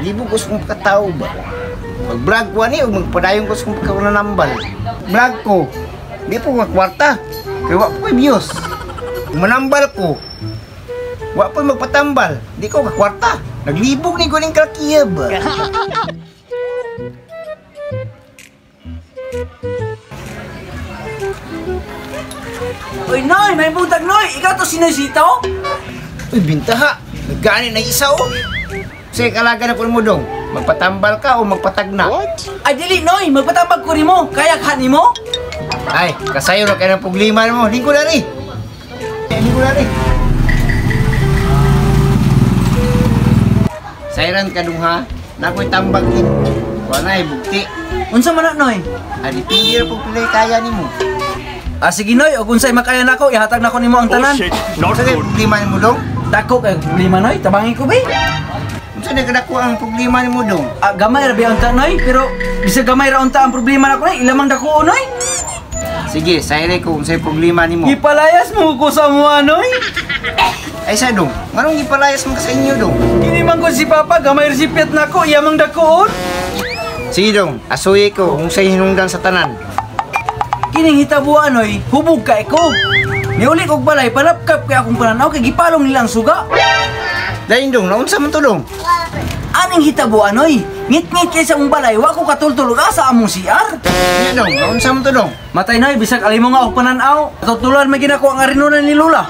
Naglibog ko sa kong pagkatao ba. Mag-vlog ko ani, o magpadayon ko sa kong pagkakunanambal. Vlog ko, di po kwarta. Kaya wa po views. Manambal ko, wa po magpatambal. Di ko kakwarta. Naglibog ni ko ng kalkiya ba. Oy, Noy! May butag, Noy! Ikaw to sinisitaw? Uy, bintaha! Nagkani na isa, oh! Sige, kalaga na po mo dong. Magpatambal ka o magpatagna? What? Ay, dili, Noy! Magpatambal ko rin mo! Kaya ka ni mo? Ay, kasayo na kayo ng problema mo. Lingko na rin! Lingko na rin! Sayran ka dong, ha? Nako'y tambag din. Wala na, bukti. Unsa man na, Noy? Ay, dipindi na pong pilay kaya ni mo. Ah, sige, Noy. O kung sa'y makaya na ako, ihatag na ko nimo ang Oh tanan. shit, not Unsa kay good. problema nimo dong? Dako kay problema, Noy. Tabangi ko, be. Unsa na kadako ang problema nimo dong? Ah, gamay ra ba unta, Noy? Pero bisag gamay ra unta ang problema nako, Noy. Ilamang dako, Noy. Sige, sayre ko unsay problema nimo. Gipalayas mo ko sa mua, Noy. Ay sa dong, nganong gipalayas man ka sa inyo dong? Kini man ko si Papa, gamay ra si Piat nako, iyamang dakoon. Sige dong, asuyi ko kung sa'y hinungdan sa tanan. Kining hitabuan, Noy, hubog ka ko. Niuli kog balay, palapkap kay akong pananaw kay gipalong nilang suga. Dayon dong, naunsa man to dong? Aning hitabuan, Noy? Ngit-ngit kay sa among balay, wa ko katultulog asa among CR. Nya dong, naunsa man to dong? Matay, Noy, bisag alimo nga og pananaw. Katutulan may ginako ang arinunan ni Lula.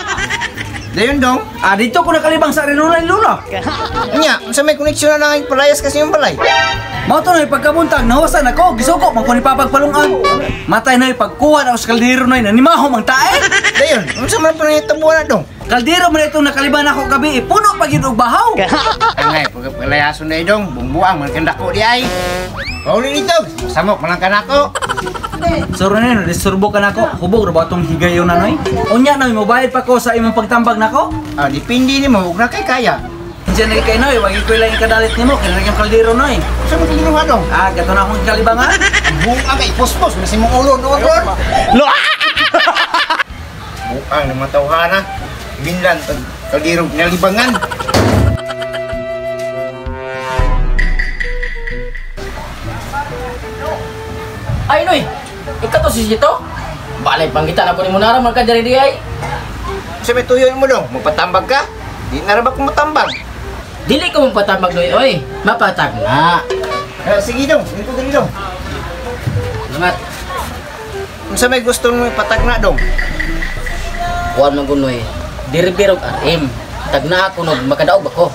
Dayon dong, Ah, dito ko nakalibang sa arinunan ni Lula. nya, unsa may koneksyon na nang palayas kasi yung balay? Mao to, Noy, pagkabuntag nahuwasan ako, gisuko man ko ni Papa palungan. Matay, Noy, pagkuha na ako sa kaldero, Noy, nanimaho mang tae. Dayon, unsa man pa nahitabuan na dong? Kaldero man itong nakaliban ako gabi, eh, puno pa gyud og bahaw. Angay, pagkapalayason na dong, bungbuang man kang dako di ay. Pauli dito, samok man lang kanako. Suro na yun, disurbo ka nako. Hubog ra ba itong higayon na, Noy? Unya, Noy, mobayad pa ko sa imong pagtambag nako. Ah, dipindi nimo, ug na kay kaya. Diyan na kay Noy, wag ko lang ikadalit nimo kay yung kaldero, Noy. Unsa man kinuha dong? Ah, gato na akong kalibangan. Buang kay puspos, mas imong ulo doon ron. Buang ng mga tawhana. Binlan pag kaldero nalibangan. Ay, Noy! Ikaw to si Sito? Balay, pangita na ko ni Munara, man ka diri di ay. Sa may tuyo mo dong, magpatambag ka? Di na ra ba kung matambag? Dili ko mapatambag, Noy, oy. Mapatag na. Eh, sige dong, dito dali dong. Salamat. Unsa may gusto mo ipatag na dong? Kuan man ko, Noy. Diri og RM. Tag na ako nog makadaog ako.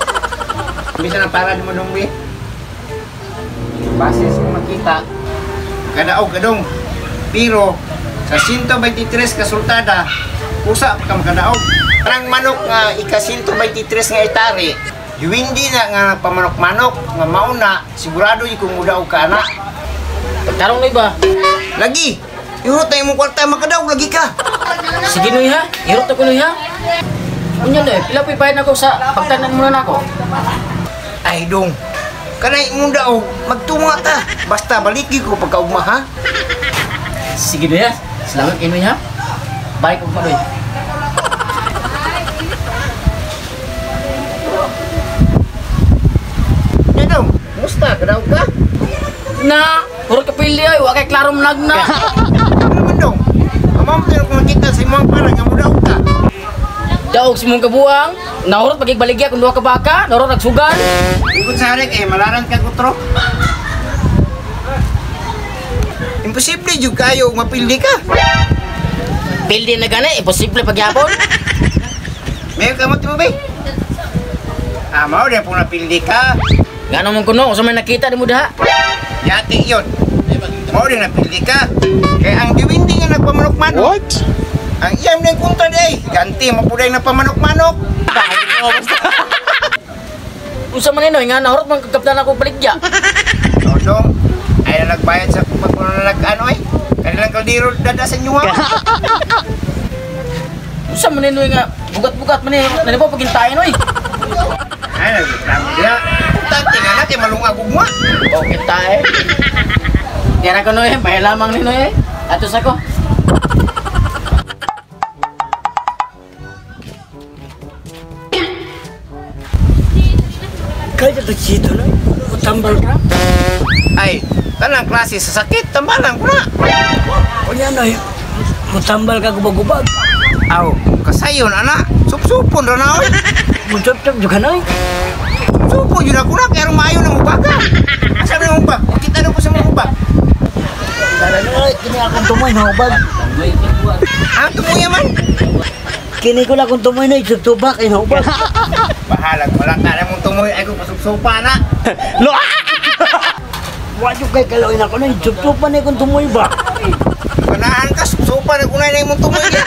Bisa na para mo dong, bi. Base sa makita, kadaog ka dong. Pero sa 123 kasultada, usa pa ka makadaog. Parang manok nga ika 123 nga itari, yuwindi na nga pamanok-manok nga mauna, sigurado yung kung mudaog ka na. Pagtarong, Noy ba? Lagi, ihurot na imong kwarta makadaog lagi ka. Sige, Noy, ha? Irot ako, Noy, ha? Unya, Noy, pila po'y bayad nako sa pagtanan mo na nako? Ay dong, kanay imong daog, magtunga ta. Basta baliki ko pagkaugma ha. Sige, Noy, ha? Salamat kay Noy, ha? Balik ko pa, Noy. Nya dong, musta kadaog ka? Na, puro kapili ay, wa kay klaro manag na. Ano man dong? Amo mo kung nakita sa imong para nga mudaog ka. Daog si mong kabuang, nahurot pagigbaligya kung duha ka baka, nahurot nagsugal. Ikot sa harik eh, malaran ka kutro. Imposible jud kayo mapildi ka. Pildi na gani, imposible pagyapon. Mayo ka mo ba? Ah, mao din po napildi ka. Ngano man kuno, unsa may nakita di mo daha? Yati yon. Mao din napildi ka. Kaya ang diwindi nga nagpamanok-manok. What? Ang iyam na yung kontra di ay. Ganti mo po na pamanok-manok. Unsa man ni, Noy, nga nahurot man kagkaptan ako baligya. Dodong, ay na nagbayad sa pagpunan nag-ano ay. Kanilang kaldero dada sa inyo ha. Unsa man ni, Noy, nga bugat-bugat man ni, nani po pagintayin, Noy. Ay, nagreklamo diha. Importante nga na kay malungag ugma. Okay tae. Tira ko, Noy, may lamang ni Noy. Atos ako. Kay Pwede to chito na. Utambal ka. Ay, tanang klase sa sakit, tambalan ko na. Unya na, mutambal ka gubag-gubag. Aw, kasayon ana, supsupon ra na oy. Mutap-tap juga na. Supsupon yun ako na, kaya maayo na mubaga. Asa na mubag? Kita na ko sa mga mubag. Tara na, kini akong tumoy na ubag. Ang tumuya man. Kini ko lang akong tumoy na isubtubak ay naubag. Bahalag, wala ka na mong tumoy, ay kung pasupsupa na. Wa jud kay kaloy na ko na isubtuban na akong tumoy ba. Ganahan ka, supsupa na kunay na imong tumoy niya.